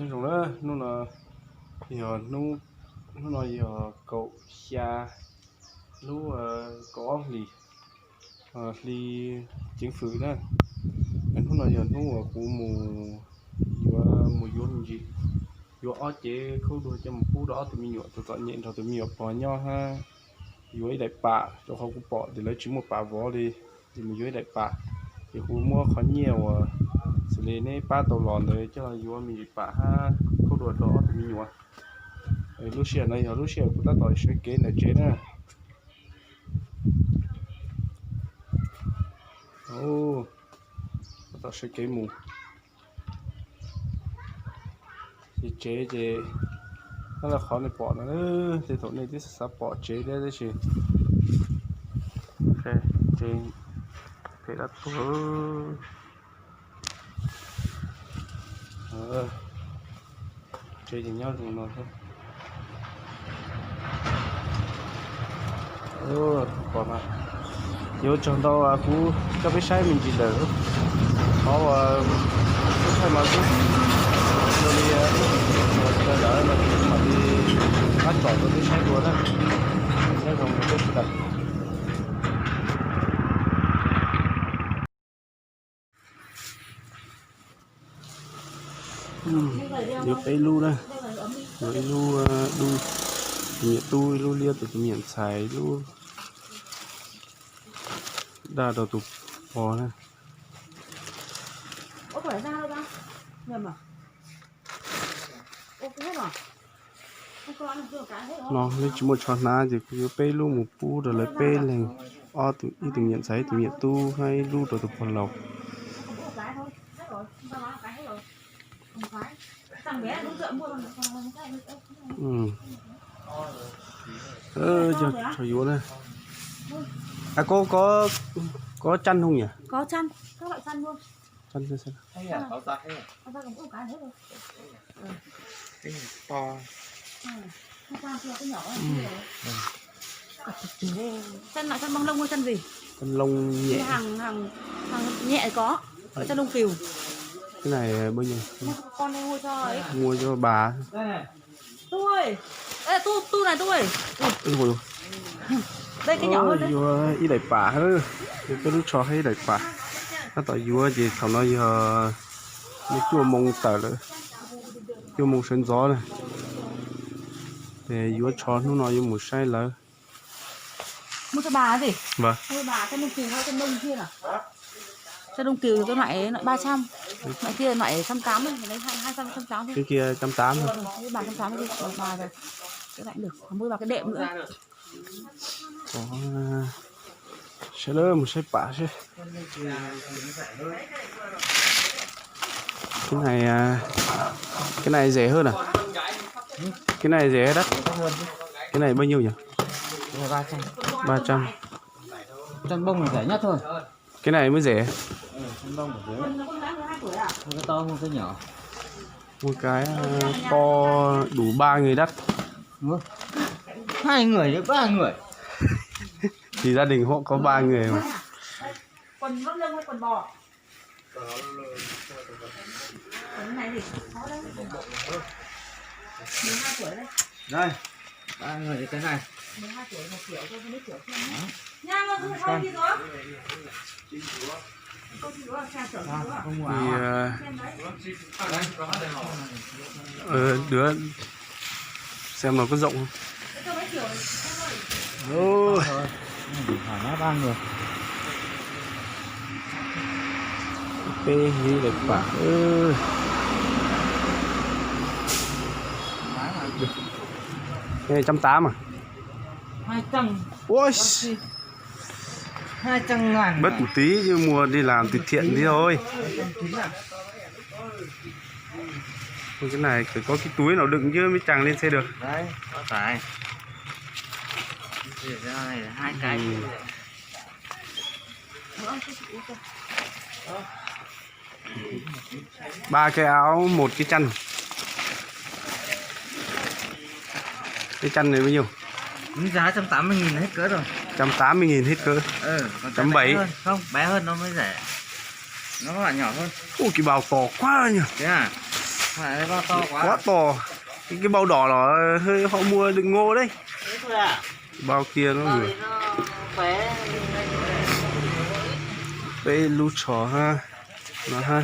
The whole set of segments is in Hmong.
Nyob zoo na, hnub no yog hnub, hnub no yog kaum xya lub kaum ob hlis, hli ceev fwm na. Hnub no yog hnub uas kuv mus yuav, mus yuav me ntsis, yuav ob cev khaub dua coj mus pub rau ob tug me nyuam, tus txom nyem nrog tus me nyuam pog nyob hab yuav ib daim pam, rau qhov kuv pom tias lawv tsis muaj pam vov li, ces mus yuav ib daim pam. Ces kuv muab qhov nyiaj uas xws li neb pab tau los ntawd coj los yuav me ntsis pam hab khaub dua rau ob tug me nyuam. Lub sij hawm no yog lub sij hawm kuv tab tom sawv kev ntawm tsev na. Tab tom sawv kev mus. Ces tsev ces, qhov nej pom no, tej thaum nej twb xav pom tsev thiab tab sis tsev phem dab tuag. Tsev ces nyob zoo no xwb. Pom mas, yuav tsaug ntau kuv coj peb saib me ntsis lawm. Qhov uas thaij mas xwb, ua li sawv daws no ces mam li pab tsom rau peb saib dua na. Nyob zoo rau peb sawv daws. Yuav peb lub na, yuav ib lub dub, tus me nyuam tub, ib lub liab rau tus me nyuam ntxhais, ib lub daj rau tus pog na. No lawv tsis muaj tsho hnab ces kuv yuav peb lub mus pub rau lawv peb leeg, ob tug, ib tug me nyuam ntxhais, ib tug me nyuam tub, hab ib lub rau tus pog laus. Cog tsho yuav na. Koj, koj chăn không nhỉ? Có chăn, các loại chăn luôn. Chăn cho xem. Chăn là chăn bông lông hay chăn gì? Chăn lông nhẹ. Hàng, hàng, hàng nhẹ có. Chăn lông cừu. Cái này bao nhiêu? Con này mua cho ấy. Mua cho bà. Tôi. Ê, tôi, tôi này tôi. Ui dồi. Đây cái nhỏ hơn đấy. Yuav ib daim pam hab, yuav peb lub tsho hab ib daim pam. Tab tom yuav ces thaum no yog cuaj moo tawm lawm, cuaj moo sawv ntxov na. Ces yuav tsho hnub no yuav mus saib lawv. Mua cho bà gì? Vâng. Mua cho bà cái lông cừu hay con lông kia à? Cái lông cừu cái loại, loại ba trăm. Loại kia loại trăm tám, đấy, hai, hai trăm, trăm tám thôi. Cái kia trăm tám thôi. Ờ, với bà trăm tám đi, bà, bà rồi. Cái loại được, còn mua bà cái đệm nữa. Có, sawv daws mus saib pam seb. Cái này, à, cái này rẻ hơn à? Cái này rẻ hay đắt? Cái này bao nhiêu nhỉ? Cái này ba trăm. Ba trăm. Chăn bông là rẻ nhất thôi. Cái này mới rẻ. Chăn bông là rẻ. Mua cái to, mua cái nhỏ. Mua cái, ờ, to đủ ba người đắt. Ủa? Hai người với ba người. Thì gia đình họ có ba người mà. Quần lót lông hay quần bò? Quần này thì khó đấy. Mười hai tuổi đấy. Đây. Ba người cái này. Mười hai tuổi một triệu cho mấy triệu xem nhá. Nha, mà không thôi thì rồi. Thì, ờ, ờ, đứa xem nó có rộng không. Ôi. Hỏi nó ba người. Peb hib lawm pam. Cái này trăm tám à? Hai trăm. Ôi. Hai trăm ngàn. Bớt một tí chứ mua đi làm từ thiện tí thôi. Cái này phải có cái túi nào đựng chứ mới chàng lên xe được. Đấy, có tải. Hai cái. Ừ. Ba cái áo, một cái chăn. Cái chăn này bao nhiêu? Giá trăm tám mươi nghìn hết cỡ rồi. Trăm tám mươi nghìn hết cỡ. Ừ, còn trăm bảy. Bé hơn, không, bé hơn nó mới rẻ. Nó các bạn nhỏ hơn. Ui, cái bao to quá nhỉ. Thế à? Quá to. Cái, cái bao đỏ là hơi họ mua đựng ngô đấy. Bao kia nó vừa. Peb lub tsho ha. Nó ha.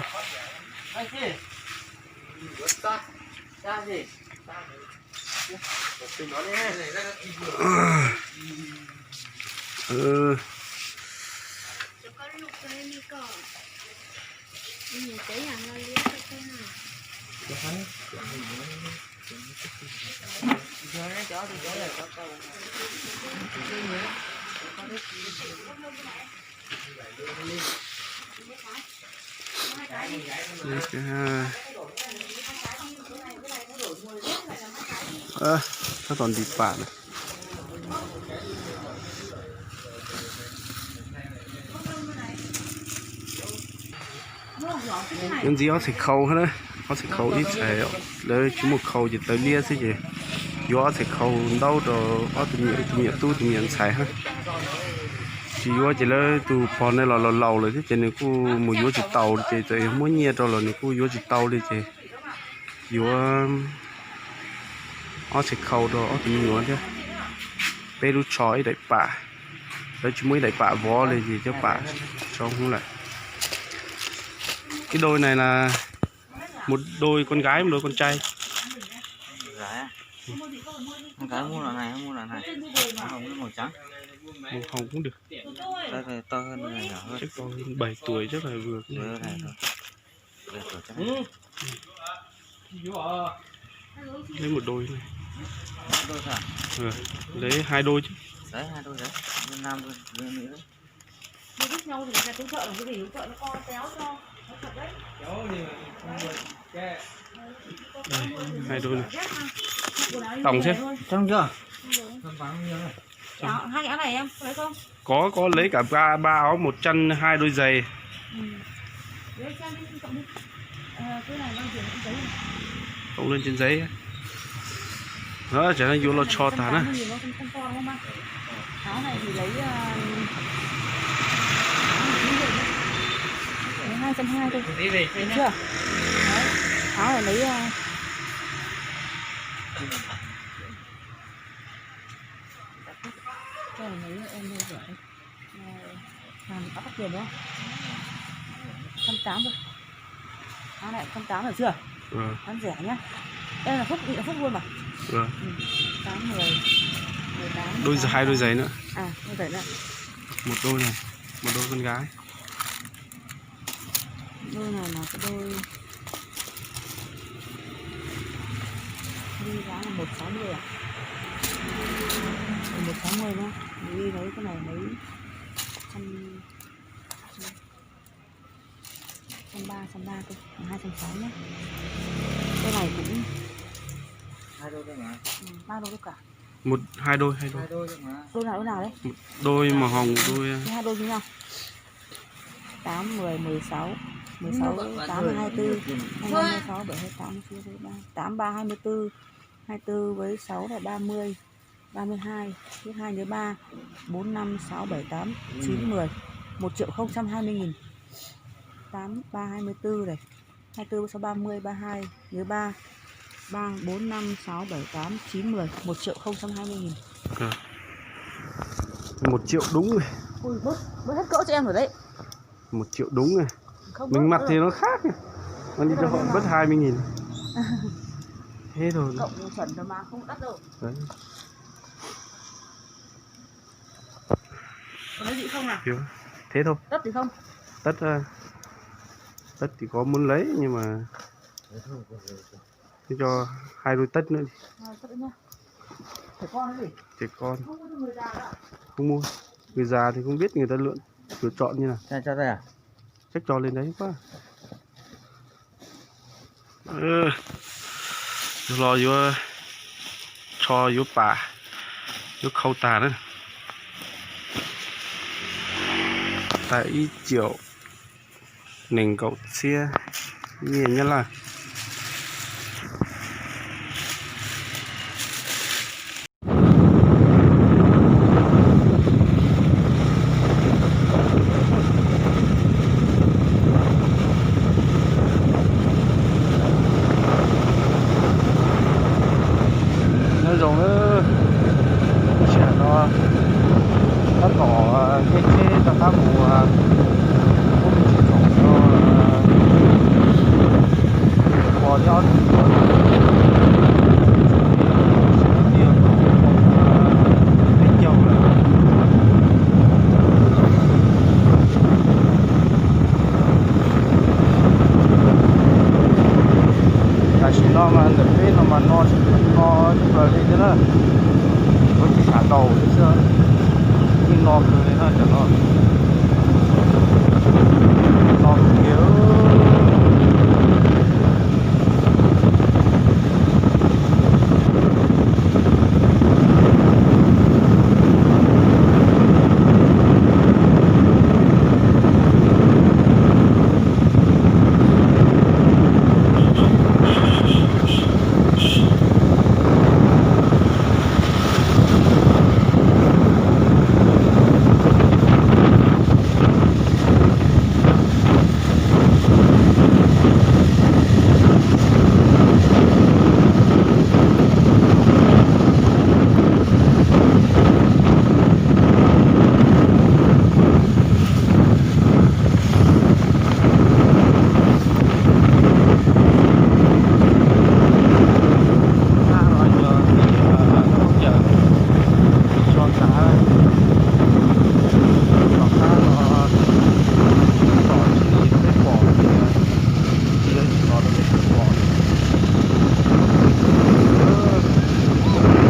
Tab tom ntim pam na. Yuav ntxiv ob txhais khau na, ob txhais khau ib txhais, lawv tsis muaj khau ces tawv liab xwb ces yuav ob txhais khau ntaub rau ob tug me nyuam, tus me nyuam tub tus me nyuam ntxhais hab. Tsis yuav ces lawv tus pog ne los laus laus lawm thiab ces nws kuj mus yuav tsis tau li ces txawm yog muab nyiaj rau los nws kuj yuav tsis tau li ces yuav ob txhais khau rau ob tug me nyuam thiab. Peb lub tsho ib daim pam, lawv tsis muaj ib daim pam vov li ces cov pam tsoo hub lawm. Cái đôi này là một đôi con gái, một đôi con trai. Con gái mua loại này, mua loại này. Màu hồng cũng được. Màu hồng cũng được. Cái này to hơn, cái này nhỏ hơn. Chắc còn bảy tuổi chắc là vừa. Cái này to. Bảy tuổi chắc là. Lấy một đôi này. Đôi sao? Ừ. Lấy hai đôi chứ. Đấy, hai đôi đấy. Nam đôi, nữ đôi. Đây, hai đôi này. Tổng xem. Trong chưa? Có, có lấy cả ba, ba áo, một chăn, hai đôi giày. Cộng lên trên giấy. Đó, chả nó vô lo cho tao nó. Áo này thì lấy, ờ, lấy hai trăm hai thôi. Được chưa? Đấy. Áo này lấy, ờ, cái này lấy em mua rẻ. Ờ, hàng có cắt tiền đúng không? Trăm tám thôi. Áo này trăm tám được chưa? Bán rẻ nhá. Đây là Phúc, Phúc luôn mà. Vâng. Ừ. Tám mười, mười tám, đôi giày, hai đôi giày nữa. À, đôi giày nữa. Một đôi này, một đôi con gái. Đôi này là cái đôi đi giá là một sáu mươi à? Một sáu mươi nhá. Đi lấy cái này lấy trăm, trăm ba, trăm ba thôi, hai trăm sáu nhá. Cái này cũng hai đôi thôi mà. Ừ, ba đôi cả. Một, hai đôi, hai đôi. Hai đôi thôi mà. Đôi nào, đôi nào đấy? Một đôi màu hồng, đôi. Cái hai đôi với nhau. Tám, mười, mười sáu, mười sáu, tám, hai tư, hai năm, hai sáu, bảy, hai tám, hai tư, ba, tám, ba, hai mươi tư, hai tư với sáu là ba mươi, ba mươi hai, tiếp hai nhớ ba, bốn, năm, sáu, bảy, tám, chín, mười, một triệu không trăm hai mươi nghìn. Tám, ba, hai mươi tư này. Hai tư, sáu, ba mươi, ba hai, nhớ ba, ba, bốn, năm, sáu, bảy, tám, chín, mười, một triệu không trăm hai mươi nghìn. Ờ. Một triệu đúng này. Ui, bớt, bớt hết cỡ cho em rồi đấy. Một triệu đúng này. Không, mình bớt, mặc bớt thì nó khác nhỉ. Nó đi cho họ bớt hai mươi nghìn. Thế thôi. Cộng chuẩn rồi mà, không đắt đâu. Đấy. Có lấy gì không nào? Thiếu. Thế thôi. Tất thì không? Tất, ờ, tất thì có muốn lấy nhưng mà cho hai đôi tất nữa đi. Hai đôi tất nữa. Trẻ con đấy gì? Trẻ con. Không mua cho người già đó. Không mua. Người già thì không biết người ta lựa, lựa chọn như nào. Cho, cho đây à? Chắc cho lên đấy quá. Ơ, yuav los yuav tsho yuav pam, yuav khau tag na. Tag ib triệu nees nkaum txhiab nyiaj Nyab Laj. Ob tug tuaj, ib tug tuaj, ib tug tuaj, peb caug lawm. Tam sim no mas ntawm peb no mas no, no tshaj plaws li thiab na. Yuav tsis sam daus li xwb, yeej no kawg li na cov no. No kawg li.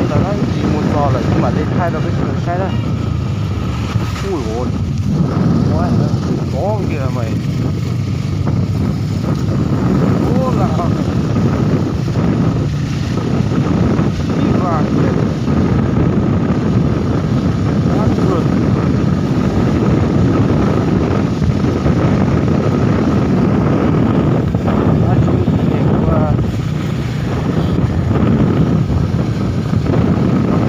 Ntawd ib ntsis mus txog lawm kuv mam li thaij rau peb sawv daws saib na. Ui, ua, ov kiag mas. Ua, lam ib vas kiag. Ab tsuag. Ab tsuag es ua,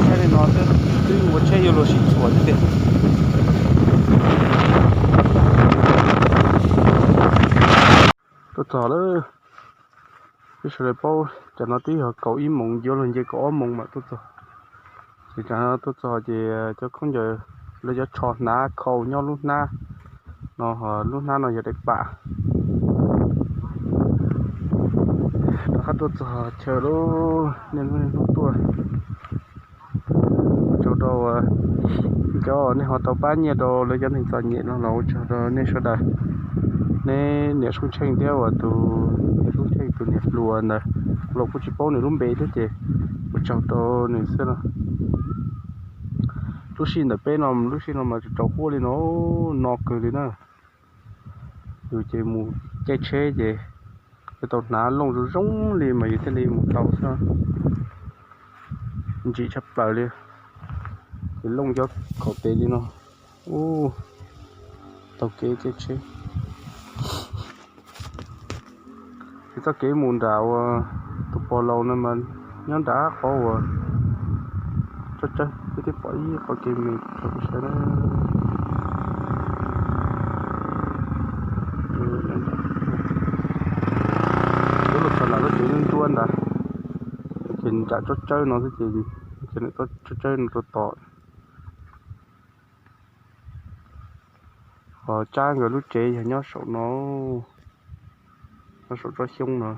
saib li no twb ua tsheb yuav luag sib txhuam xwb tiag. Tuaj txog lawm. Peb sawv daws paub cov no twb yog kaum ib moos yuav luag nce kaum ob moos mam tuaj txog. Ces cov no tuaj txog ces cov khaub ncaws, lawv cov tsho hnav khau nyob lub hnab no, lub hnab no yog daim pam. Rov qab tuaj txog chaw lub, niaj hnub niaj hnub tuaj. Ua tsaug rau cov nej ho tau pab nyiaj rau lawv cov neeg txom nyem no los ua tsaug rau nej sawv daws. Neb niam Soob Tsheej thiab uas tus niam Soob Tsheej tus niam hluas ntawd, kuv los kuj tsis paub nws lub npe thiab ces ua tsaug rau nws xwb no. Lub sij ntawm peb no, lub sij no mas tsaus huab li no, no kawg li na. Yus ces mus caij tsheb ces yuav tau hnav looj zoo zoo li mas yus thiaj li mus tau xwb. Ntsim tshaj plaws li. Ces looj cov qaum tes li no. Ub, taug kev caij tsheb. Ces txoj kev mus nram uas tus pog laus no mas nyob nram qhov uas tsawb tsawb, peb twb pom ib qhov kev me rau peb saib na. Lub los txog nram lub tsev nruab nruab ntawd, ces nram tsawb tsawb no xwb ces, ces tsawb tsawb no rau tom. Ho Tsab nkawd lub tsev yog nyob saum no, nyob saum tsob xyoob no,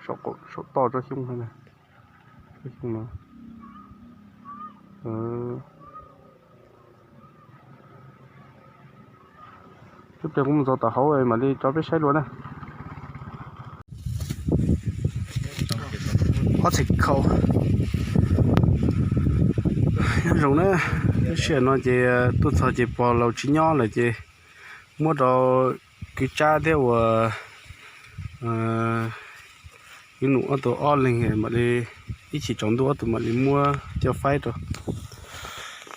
saum toj tsob xyoob no, tsob xyoob no. Ib pliag kuv mus txog tom hauv mam li tso peb saib dua na. Ob txhais khau nyob zoo na. Lub sij hawm no ces tuaj txog ces pog laus tsis nyob lawm ces muab rau kwv Tsab thiab uas kwv Num ob tug ob leeg mam li ib chim tsaus ntuj ob tug mam li muab coj faib rau.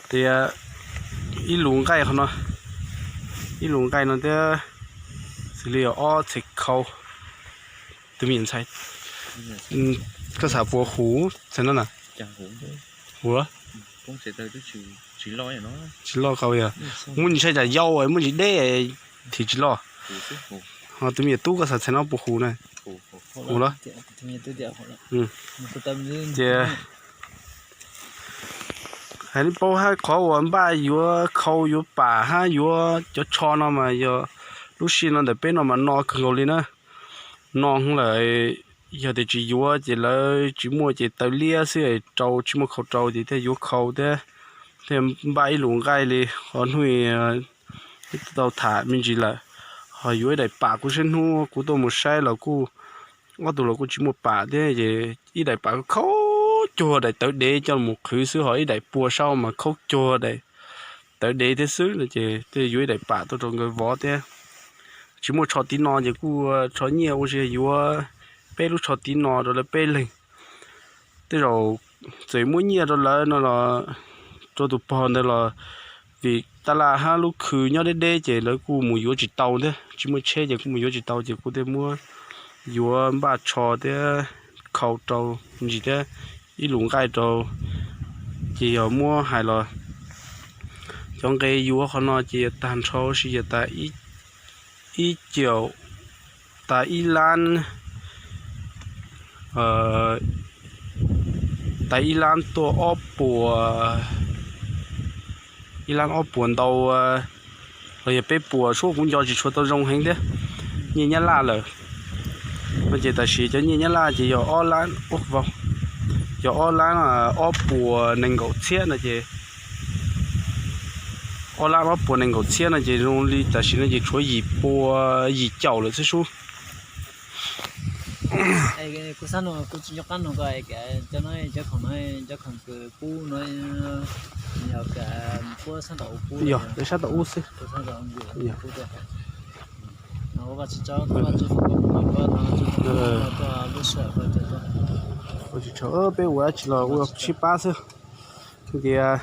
Tias ib lus nqaij qhov no, ib lus nqaij no thiab xws li ob txhais khau. Tus me nyuam ntxhais, koj xav puas huv txhais no na? Huv, tsis loj qau yog muaj ntsis saib tsam yau, muaj ntsis deb thiaj tsis loj. Ho tus me nyuam tub koj xav txhais no puas huv na? Huv los? Ces hais li paub hab qhov uas npaj yuav khau yuav pam hab yuav cov tsho no mas yog lub sij no ntawm peb no mas no kawg nkaus li na. No lawm yog tias tsis yuav ces lawv tsis muaj ces taw liab xwb rau, tsis muaj khau rau ces thiaj yuav khau thiab, thiaj npaj ib lus nqaij li qhov hnub tau tham me ntsis lawm. Ho yuav ib daim pam kuv saib hnub kuv tuaj mus saib los kuj, ob tug los kuj tsis muaj pam thiab ces ib daim pam kuj khau cuag daim tawv dev coj los qhwv xwb, ho ib daim pua saub mas khau cuag daim tawv dev thiab xwb no ces thiaj yuav ib daim pam tuaj rau nkawd vov thiab. Tsis muaj tsho tiv no ces kuj tsho nyiaj ua si yuav peb lub tsho tiv no rau lawv peb leeg. Tej zaum txawm muab nyiaj rau lawv no los, rau tus pog ntawd los, vim tab laj hab lub khw nyob deb deb ces lawv kuj mus yuav tsis tau thiab, tsis muaj tsheb ces kuj mus yuav tsis tau ces kuv thiaj muab yuav npaj tsho thiab khau rau ntsis thiab ib lus nqaij rau. Ces yog muab hais los cov nqe yuav qhov no ces yog tag nrho ua si yog tas ib caum, tas ib lab, tas ib lab tuaj ob puas, ib lab ob puas ntau los yog peb puas, suab kuv nco tsis tshua tau zoo heev thiab. Nyiaj Nyab Laj lawm no ces tam sim cov nyiaj Nyab Laj ces yog ob lab, yog ob lab ob puas nees nkaum txhiab no ces, ob lab ob puas nees nkaum txhiab no ces zoo li tam sim no ces tshuav yim pua, yim caum lawm xwb sub. Kuv xab no kuv tsis nco qab no ko, cov no cov khoom no, cov khoom kws pub no, yog sab tom ub xwb. Peb ua dab tsi los ua sib pab xwb. Tias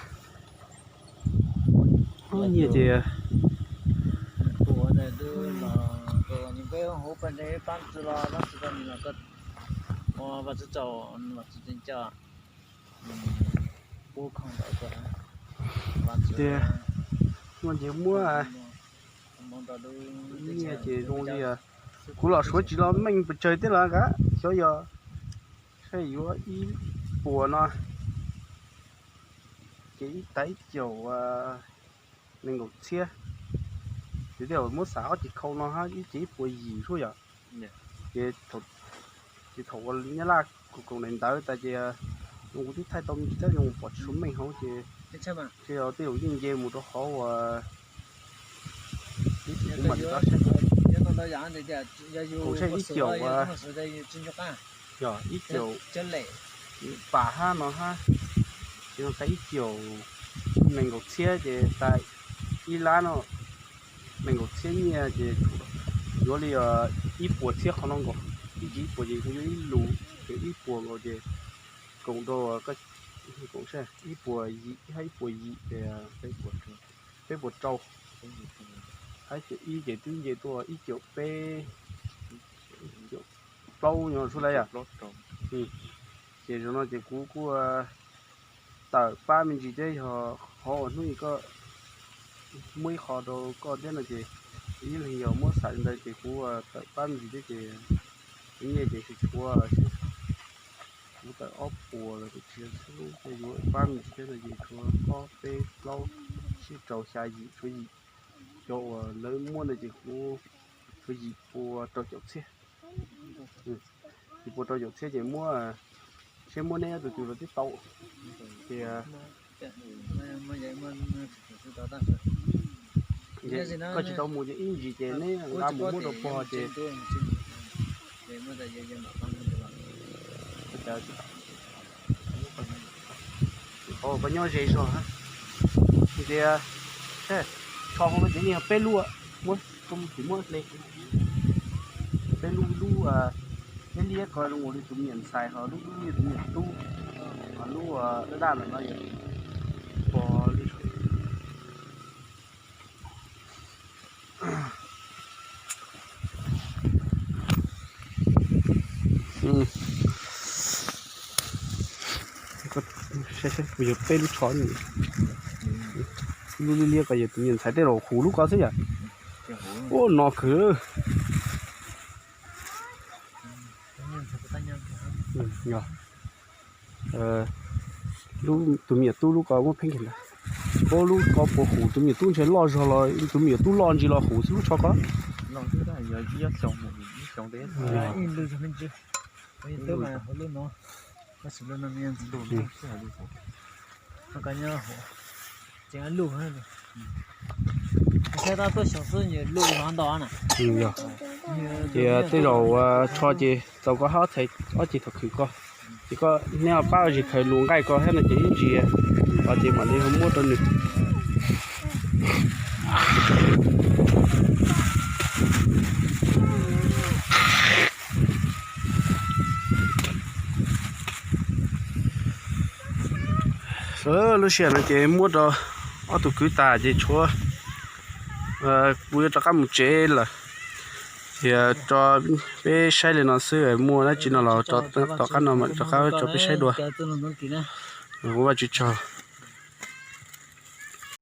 nyiaj ces tias no ces muab nyiaj ces zoo li kuv los suav tsis los meej pes tsawg thiab los kav xyov yog saib yuav ib puas no ces ib tas ib caum nees nkaum txhiab. Ces tej zaum muab xav ob ces khau no hab ib ces ib puas yim sub yom. Ces ces thaum uas Nyab Laj kaum kaum daim ntawv tas ces zoo kuv twb thaij tau me ntsis thiab zoo pom tsis tshua meej hauv ces tej zaum yeej nce mus rau hauv uas kuv mam li tau saib. Kuv saib ib caum, yog ib caum pam hab no hab, ces no tas ib caum nees nkaum txhiab ces tas ib lab no nees nkaum txhiab nyiaj ces yuav li ib puas txhiab qhov no nkaus, ib ces ib puas ces kuv yuav ib lus ces ib puas nkaus ces koom rau, koom ib puas yim hab ib puas yim ces peb puas rau, hab caum ib ces twb nce tuaj ib caum peb, caum plaub nyob sub lawm yom. Ces zaum no ces kuv kuj tawm pab me ntsis thiab yog qhov uas hnub ib koj muaj ib qho rau koj thiab no ces ib leeg yog muab xav li ntawd ces kuv tawm pab me ntsis thiab ces kuv nyiaj ces tsis tshuav, kuv tawm ob puas los tsis tshuav, yuav pab me ntsis thiab no ces tshuav ob peb plaub tsib rau xya yim, tshuav yim. Cov uas lawv muab ntawd ces kuv tshuav yim pua rau caum txhiab. Yim pua rau caum txhiab ces muab, seb muab neb ob tug twg los twb tau. Ces koj tsis tau mus ces ib ntsis ces neb nqa mus muab rau pog ces koj nyob ze zog hab. Tias tsho hauv no ces yeej yog peb lub, muab, tsis muab hle, peb lub, lub liab liab ko zoo ua li tus me nyuam ntxhais, ho lub dub yog tus me nyuam tub, ho lub daj daj ntawm no yog pog li. Saib saib puas yog peb lub tsho, lub liab liab ko yog tus me nyuam ntxhais, tej zaum huv lub ko xwb yom. Ua no kawg. Tus me nyuam tub lub ko muab pheeb kiag ntag. Ua lub ko puas huv, tus me nyuam tub ntshe loj zog los, tus me nyuam tub loj ntsis los huv xwb lub tsho ko. Ces tej zaum tsho ces tau koj hab txhais ob ceg thaum khwv koj, ces koj neb pab zis khaws lus nqaij koj hab no ces ib ntsis os ces mam li ho muab rau nws. Lub sij hawm no ces muab rau ob tug kwv tas ces tshuav kuv yuav rov qab mus tsev lawm. Ces tso peb saib li no xwb, muaj dab tsi no los tom qab no mam rov qab tso peb saib dua. Ua Vajtswv tsaug.